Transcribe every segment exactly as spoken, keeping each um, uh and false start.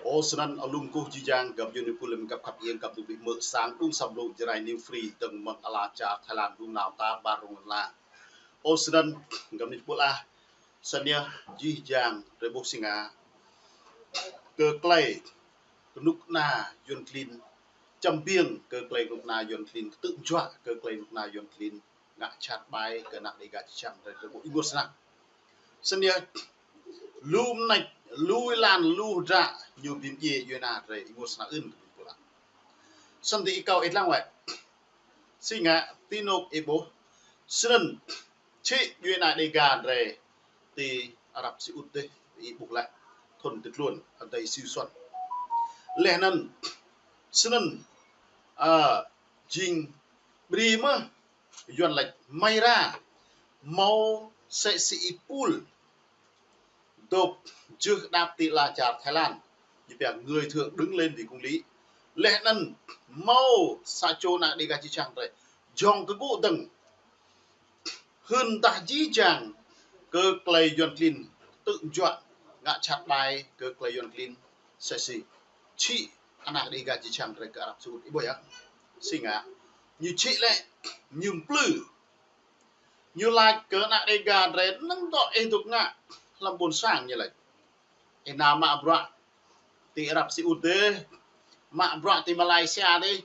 Ơ, snăn alum kơkuh jih jang găp djuai ania pô lĕ găp khăp iêng găp djuai ania mơ̆ sang đŭng sa blô Jrai New Free dơ̆ng mơ̆ng ala čar Thái Lan rŭng nao ta ƀar rŭng lăn la. Ơ, snăn găp djuai ania pô lah, snăn yơh jih jang drei ƀuh si ngă kơ klei kơnuk kơna Yuăn klin, čăm biêng kơ klei kơnuk kơna Yuăn klin, kơtư̆ mjuă kơ klei kơnuk kơna Yuăn klin ngă jhat ƀai kơ anak Dêga čư̆ čhiăng drei, drei ƀuh ênguôt snăk. Snăn yơh lu mnêč, lu êlan, lu hdră ñu bi mdjiê djuai ania drei ênguôt snăk ưn kơ ƀing pô lah. Snăn ti ih kâo ih dlăng wĕ. Si ngă ti anôk ih ƀuh. Snăn čhĭ djuai ania Dêga drei ti Arab Saudi dih ih ƀuh lĕ thŭn ti tluôn adai Siu Suăn. Leh anăn snăn, ơ, jing brei mơh Yuăn lač mơai ra mâo msĕ si êpul dôk jưh đăp ti ala čar Thái Lan. Ñu pia người thượng đứng lên vì công lý. Leh anăn mâo sa čô anak Dêga čư̆ čhiăng drei jhŏng kơ gŭ dơ̆ng hưn dah jih jang kơ klei Yuăn klin kơtư̆ mjuă ngă jhat ƀai kơ klei Yuăn klin msĕ si čhĭ anak Dêga čư̆ čhiăng drei kơ Arab Saudi. Ih ƀuh yơh. Si ngă ñu čhĭ lĕ ñu mplư. Ñu lač kơ anak Dêga drei năng dŏ ih dôk ngă hlăm ƀuôn sang ñu lač. Ih nao mă bruă ti Arab Saudi dih, mă bruă ti Malaysia dih,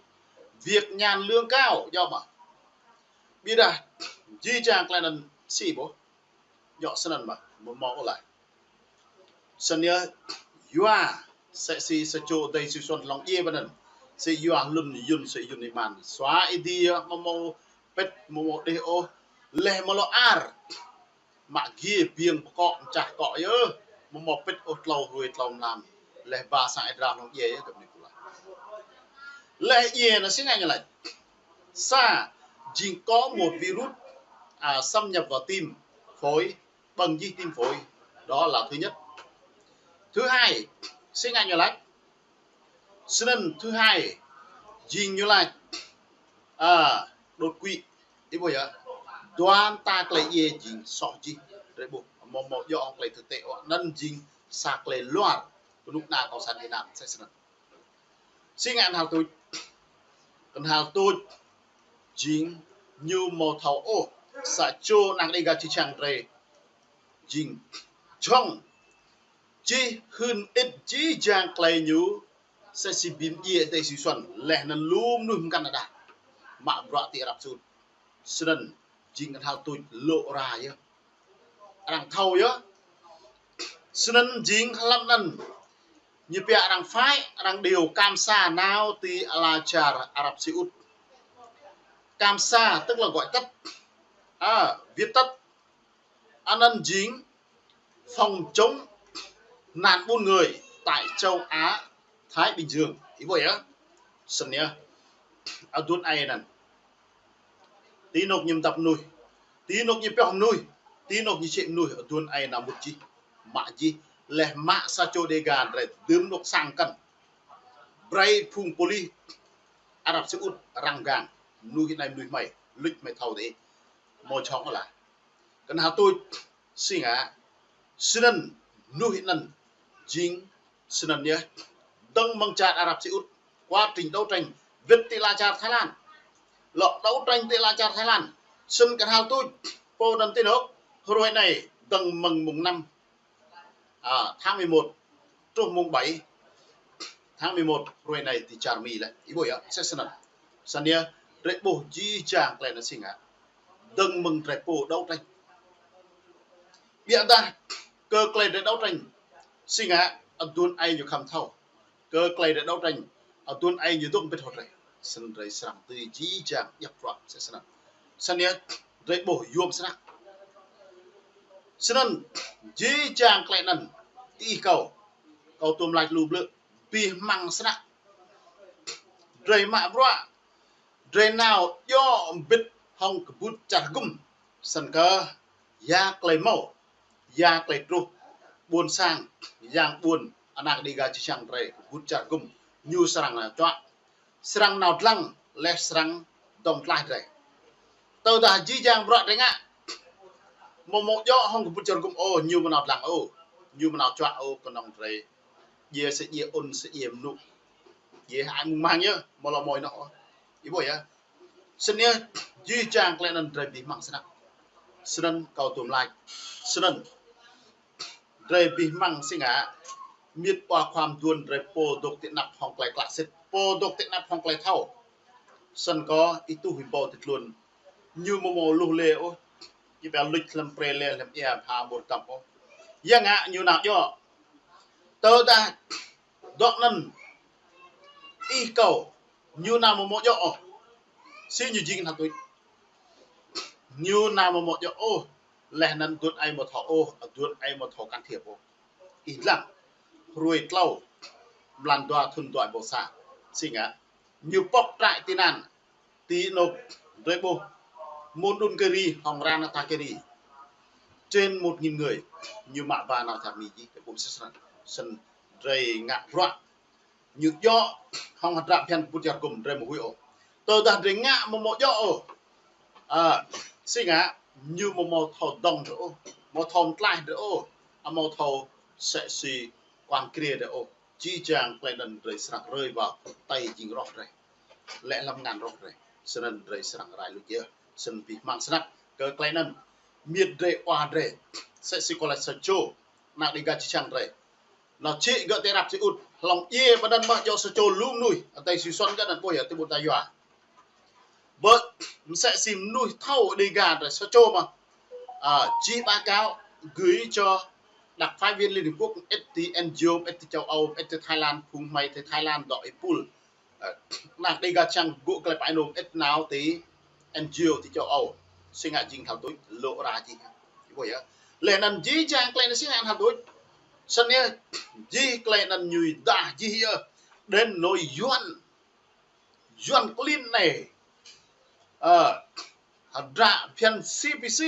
việc nhàn lương cao, djŏ mơh. Ƀiădah jih jang klei anăn si ƀuh. Djŏ snăn mơh, amâo mâo ôh lah. Snăn yơh yua msĕ si sa čô adai Siu Suăn hlŏng djiê ƀơi anăn. Si yua hlŭn Yuăn, si Yuăn êman. Sua êdi yơh, amâo mâo pĭt, amâo mâo đih ôh. Leh amâo lŏ ar. Mă giê biêng pơkŏ mčah kŏ yơh. Amâo mâo pĭt ôh tlâo hruê tlâo mlam. Leh ba sang êa drao hlŏng djiê yơh găp djuai ania pô lah. Leh djiê anăn si ngă ñu lač. Sa, jing có một virus, à, xâm nhập vào tim, phổi, băng dính tim phổi. Đó là thứ nhất. Thứ hai, si ngă ñu lač. Snăn thứ hai, jing ñu lač, à, đột quỵ. Ih ƀuh yơh. Dua mta klei djiê jing soh jih. Drei ƀuh, amâo mâo djŏ hŏng klei thực tế ôh. Anăn jing sa klei luar kơnuk kơna Cộng sản Việt Nam msĕ snăn. Si ngă knhal tuč. Knhal tuč jing ñu amâo thâo ôh sa čô anak Dêga čư̆ čhiăng drei jing jhŏng čih hưn ĭt jih jang klei ñu msĕ si bi mdjiê adai Siu Suăn leh anăn lu mnuih mkăn đah mă bruă ti Arab Saudi. Snăn jing knhal tuč lŏ ra yơh. Arăng thâo yơh. Snăn jing hlăm anăn ñu pia arăng phải, arăng điều kam sa nao ti ala čar Arab Saudi. Kam sa tức là gọi tắt. À, viết tắt. Anăn jing phòng chống nạn buôn người tại châu Á Thái Bình Dương. Ih ƀuh yơh. Snăn yơh. Aduôn aê anăn. Ti anôk ñu mdăp mnuih. Ti anôk ñu pioh mnuih. Ti anôk ñu čhĭ mnuih. Aduôn aê nao mŭt jih. Mă jih. Leh mă sa čô Dêga drei dưm anôk sang kăn. Brei phung pôlis Arab Saudi răng gang. Mnuih anei mnuih hmei. Luč hmei thâo dih. Amâo jhŏng ôh lah. Knhal tuč si ngă, snăn mnuih anăn jing snăn yơh. Dơ̆ng mơ̆ng čar Arab Saudi, quá trình đấu tranh, wĭt ti ala čar Thái Lan. Lŏ đấu tranh ti ala čar Thái Lan. Snăn knhal tuč, pô anăn ti anôk, hruê anei, dơ̆ng mơ̆ng mùng năm, à, tháng mười một, truh mùng bảy tháng mười một, hruê anei ti čar Mi lĕ. Ih ƀuh yơh, msĕ snăn. Snăn yơh, drei ƀuh jih jang klei anăn si ngă. Dơ̆ng mơ̆ng drei pô đấu tranh. Ƀiădah kơ klei drei đấu tranh si ngă, aduôn aê ñu khăm thâo. Kơ klei drei đấu tranh, aduôn aê ñu dôk mbĭt hŏng drei. Snăn drei srăng tui jih jang djăp bruă msĕ snăn. Snăn yơh, drei ƀuh yuôm snăk. Snăn jih jang klei anăn, ih kâo, kâo tuôm lač lu blư̆, bi hmăng snăk. Drei mă bruă, drei nao djŏ mbĭt hŏng kơbŭt čar hgŭm. Snăn kơ ya klei mâo, ya klei truh, ƀuôn sang, yang ƀuôn, anak Dêga čư̆ čhiăng drei, kơbŭt čar hgŭm, ñu srăng nao čuă, srăng nao dlăng, leh srăng dŏng tlaih drei. Tơdah jih jang bruă drei ngă, amâo mâo djŏ hŏng kơbŭt čar hgŭm ôh, ñu amâo nao dlăng ôh, ñu amâo nao čuă ôh, knŏng drei Djai sĕ djai ôn sĕ djai mơnŭ. Djai hơai mơ̆ng mang yơh, mơ̆ lŏ mơi nŏ. Ih ƀuh yơh. Snăn yơh, jih jang tơlơi anŭn drơi abih bang snăk. Snăn kâo tuôm laĭ. Snăn drơi abih bang si ngă, miêt wa khua mơduôn drơi pô dŏ ti anăp hŏng tơlơi klă sĭt, pô dŏ ti anăp hŏng tơlơi thâo. Snăn kâo ih tuh ih ƀâo ti tluôn. Ñu mơ̆ mơ̆ luh lĕ ôh. Ñu pia luč hlăm prê lĕ hlăm ia pha ƀôr tăm ôh. Yang ngă ñu nao djŏ. Tơdah dŏ anŭn ih kâo, ñu nao mơ̆ mơ̆ djŏ ôh. Si ñu jing hơtuč. Ñu nao mơ̆ mơ̆ djŏ ôh. Leh anŭn dŭn ai mơ̆ thâo ôh, dŭn ai mơ̆ thâo can thiệp ôh. Ih lăng, hruê tlâo, mlan dua thŭn dua ƀâo sa. Si ngă, ñu pŏk trại tị nạn, ti anôk drơi ƀuh, Mondulkiri hŏng Ratanakiri. Trên một nghìn người, ñu mă ba nao čar Mi jih, drơi ƀuh sĭt snăn. Snăn drơi ngă bruă. Ñu djŏ hŏng hơdră phiăn kơƀut čar gŭm drơi mơ̆ huĭ ôh. Tơdah drơi ngă mơ̆ mơ̆ djŏ ôh. A, si ngă, ñu mơ̆ mơ̆ thâo dŏng drơi ôh, mơ̆ thâo mtlaih drơi ôh, a mơ̆ thâo sĕ si kuan kriê drơi ôh. Jih jang tơlơi anŭn drơi srăng rơi ƀơi tơlơi jing roh drơi. Lĕ hlăm ngăn roh drơi. Snăn drơi srăng rai luč yơh. Snăn abih bang snăk kơ tơlơi anŭn. Miêt drơi wa drơi. Sĕ si kơ lĕ sa čô. Ană Đêga čih čang drơi. Nao čih gơ̆ ti Ả Rập Xê Út, hlŏng djai ƀơi anŭn mơ̆ djŏ sa čô lu mơnuih, adai si Xuân gơ̆ anŭn ƀuh yơh, ti ƀuôn Tayua. Ƀơi, msĕ si mơnuih thâo Đêga drơi sa čô mơ̆. A, čih báo cáo gửi cho đặc phái viên Liên Hợp Quốc, mơit ti N G O, mơit ti châu Âu, mơit ti Thái Lan, phung hmei ti Thái Lan dŏ ih pul. Ơ, ană Đêga čang gŭ tơlơi pơai nôm ih nao ti N G O ti châu Âu. Si ngă jing hơtuč, lŏ ra jih. Ih ƀuh yơh. Leh anŭn jih jang tơlơi anŭn si ngă hơtuč. Snăn yơh, jih tơlơi anŭn ñu dah jih yơh. Đến nỗi Yuan, Yuan klin anai. Ơ, hơdră phiăn C P C,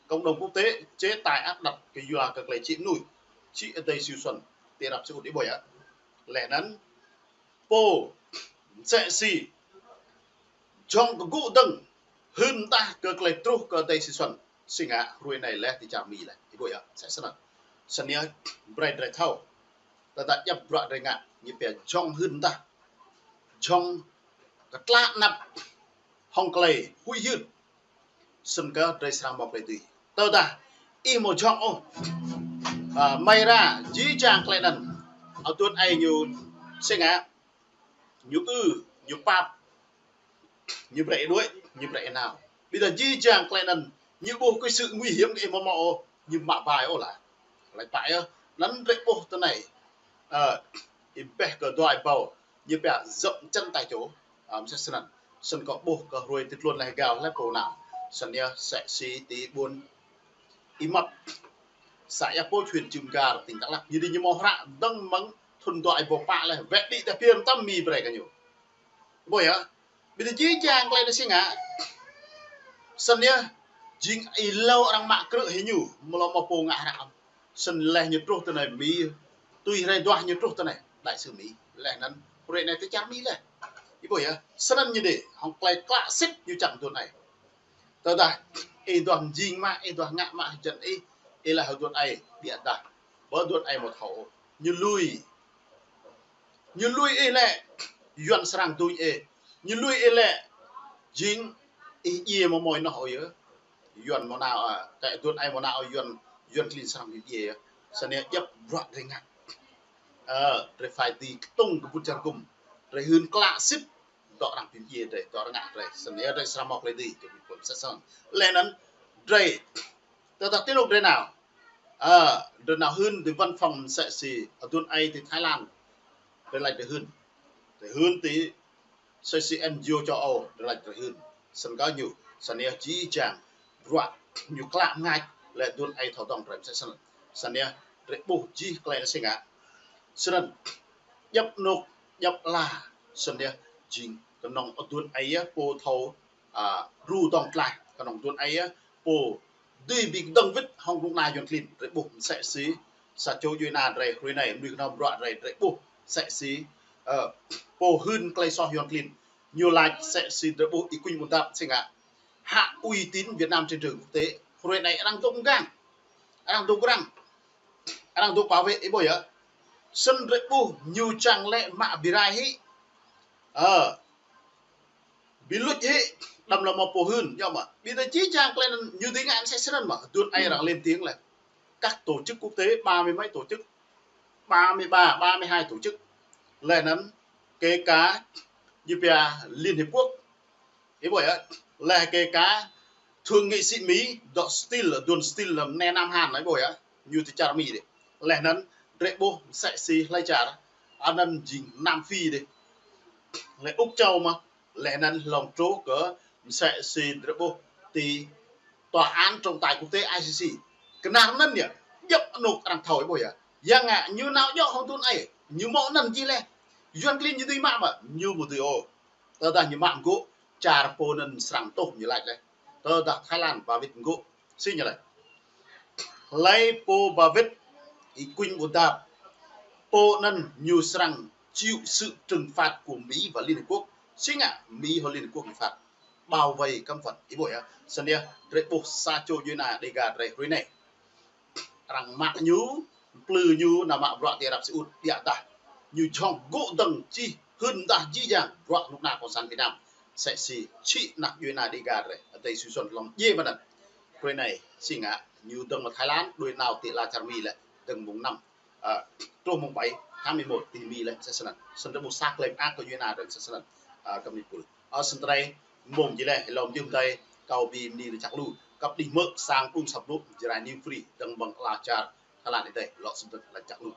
cộng đồng quốc tế chế tài áp đặt kơ yua kơ tơlơi čih mơnuih, čih adai si Xuân, ti Ả Rập Xê Út ih ƀuh yơh. Leh anŭn, pô, msĕ si, jŏng kơ gŭ dơ̆ng, hưn tah kơ tơlơi truh kơ adai si Xuân, si ngă hruê anai lĕ ti čar Mi lĕ, ih ƀuh yơh, msĕ snăn. Snăn yơh, brơi drơi thâo. Tơdah djŏp bruă drơi ngă, ñu pia jŏng hưn tah. Jŏng kơtlă anăp hŏng tơlơi huĭ hyưt. Snăn kơ drơi srăng mâo tơlơi dưi. Tơdah ih mơ̆ jŏng ôh. A, mơi ra, jih jang tơlơi anŭn. Ơ, dŭn ai ñu si ngă, ñu ư, ñu pap, ñu brơi đuaĭ, ñu brơi nao. Ƀiădah jih jang tơlơi anŭn, ñu ƀuh kơ sự nguy hiểm kơ ih mơ̆ mơ̆ ôh, ñu mă ba ôh lah. Laĭ pă yơh, anŭn drơi ƀuh tơ anai. Ơ, ih ƀĕ kơ dua ih ƀâo, ñu pia dậm chân tại chỗ. A, msĕ snăn. Snăn kâo ƀuh kơ hruê ti tluôn leh gao leh pô nao. Snăn yơh sĕ si ti ƀuôn Ih Măt, xã Ia Pôch, huyện Cư M'gar, tỉnh Đắk Lắk. Ñu dih ñu mơ̆ hră dơ̆ng mơ̆ng thŭn dua ih ƀâo pă leh, wĕ đĭ ta phiăn tăm Mi brơi kơ ñu. Ƀuh yơh. Ƀiădah jih jang tơlơi anŭn si ngă. Snăn yơh, jing ih lŏ arăng mă krư̆ hĭ ñu, mơ̆ lŏ mâo pô ngă hră. Snăn leh ñu truh tơ anai Mi, tui rai duah ñu truh tơ anai, đại sứ Mi. Leh anŭn, hruê anai ti čar Mi leh. Ih ƀuh yơh, snăn ñu dih, hŏng tơlơi klă sĭt ñu čang dŭn ai. Tơdah, ih duah mjing mă, ih duah ngă mă, hơjăn ih, ih leh hơdŭn ai, ƀiădah. Bơ dŭn ai mơ̆ thâo ôh. Ñu lui. Ñu lui ih lĕ, Yuan srăng dui ih. Ñu lui ih lĕ, jing ih djiê mơ̆ mơi noh ôh yơh. Yuan mơ̆ nao, a, kơ dŭn ai mơ̆ nao Yuan, Yuan klin srăng dui djiê yơh. Snăn yơh djŏp bruă drơi ngă. Ơ, drơi phải dưi kơtŭng kơ ƀut čar gŭm. Drơi hưn klă sĭt. Dŏ arăng pim djiê drơi, dŏ arăng ngă drơi. Snăn yơh drơi srăng mâo tơlơi dưi, kơ ƀing pô msĕ snăn. Leh anŭn, drơi. Tơdah ti anôk drơi nao. Ơ, drơi nao hưn ti văn phòng msĕ si, ơ, dŭn ai ti Thái Lan. Drơi laĭ drơi hưn. Drơi hưn ti msĕ si N G O châu Âu, drơi laĭ drơi hưn. Snăn kơ ñu, snăn yơh jih jang, bruă, ñu klă mơngač, leh dŭn ai thâo dŏng drơi msĕ snăn. Snăn yơh, drơi ƀuh jih tơlơi anŭn si ngă. Snăn, djŏp anôk, djŏp ala, snăn yơh, jing, kơnơ̆ng ơ dŭn ai yơh, pô thâo a, ru dŏng tlaih, kơnơ̆ng dŭn ai yơh, pô dưi ƀing dơ̆ng wĭt hŏng rŭng anai Yuan klin, drơi ƀuh msĕ si, sa čô djuai ana drơi, hruê anai, mơnuih kơnơ̆ng bruă drơi, drơi ƀuh msĕ si, ơ, pô hưn tơlơi soh Yuan klin, ñu laĭ msĕ si drơi ƀuh ih kuñ mơ̆ dăp si ngă. Hạ uy tín Việt Nam trên trường quốc tế, hruê anai arăng dŏ mgang, arăng dŏ răng, arăng dŏ bảo vệ, ih ƀuh yơh. Snăn drei ƀuh ñu čang lĕ mă bi rai hĭ. Ơ. Bi luč hĭ, đăm lŏ mâo pô hưn, yơh mă. Bi tơ či čang klei anăn ñu dưi ngă msĕ snăn mă, dŭn ai arăng lên tiếng leh. Các tổ chức quốc tế, ba mươi mấy tổ chức, ba mươi ba, ba mươi hai tổ chức. Leh anăn, kể cả, ñu pia Liên Hiệp Quốc. Ih ƀuh yơh, leh kể cả thượng nghị sĩ Mỹ, dŏ Steele, dŭn Steele, mnê Nam Hàn, ih ƀuh yơh, ñu ti čar Mi dih. Leh anăn, drei ƀuh msĕ si hlei čar, anăn jing Nam Phi dih. Leh Úc Châu mă, leh anăn hlŏng truh kơ msĕ si drei ƀuh ti Tòa án Trọng tài quốc tế I C C. Knar anăn yơh, djŏp anôk arăng thâo ih ƀuh yơh. Yang ngă ñu nao djŏ hŏng dŭn ai, ñu mâo anăn jih leh. Yuăn klin ñu dưi mă mă, ñu ƀu dưi ôh. Tơdah ñu mă mgô̆, čar pô anăn srăng tuh ñu lač leh. Tơdah Thái Lan ba wĭt mgô̆, si ñu lač. Hlei pô ba wĭt Y Quynh Buôn Dap, pô anăn ñu srăng chịu sự trừng phạt của Mỹ và Liên Hợp Quốc. Si ngă Mỹ hŏng Liên Hợp Quốc ñu phạt. Bao vây cấm vận. Ih ƀuh yơh. Snăn yơh, drei ƀuh sa čô djuê ana Đêga drei hruê anei. Arăng mă ñu, mplư ñu, nao mă bruă ti Ả Rập Xê Út, ƀiădah ñu jhŏng gŭ dơ̆ng čih hưn mdah jih jang bruă knŭk kna Cộng sản Việt Nam. Msĕ si čih anăk djuê ana Đêga drei, adei Siu Suôn hlŏng djiê mơ̆n anăn. Hruê anei, si ngă, ñu dơ̆ng mơ̆ng Thái Lan, đuĕ nao ti ala čar Mi leh, dơ̆ng mông năm, ơ, truh mông bảy tháng mười một ti Mi leh, msĕ snăn. Snăn drei ƀuh sa klei mơak kơ djuê ana drei msĕ snăn, ơ, kơ Mi pul. Ơ, snăn drei, mông jih leh, hlŏm jih mdei, kâo bi mni lač jăk lu, kăp đih mơ̆ sang ung sap lu, Jrai New Free, dơ̆ng mơ̆ng ala čar Thái Lan adei, lŏ snăn lač jăk lu.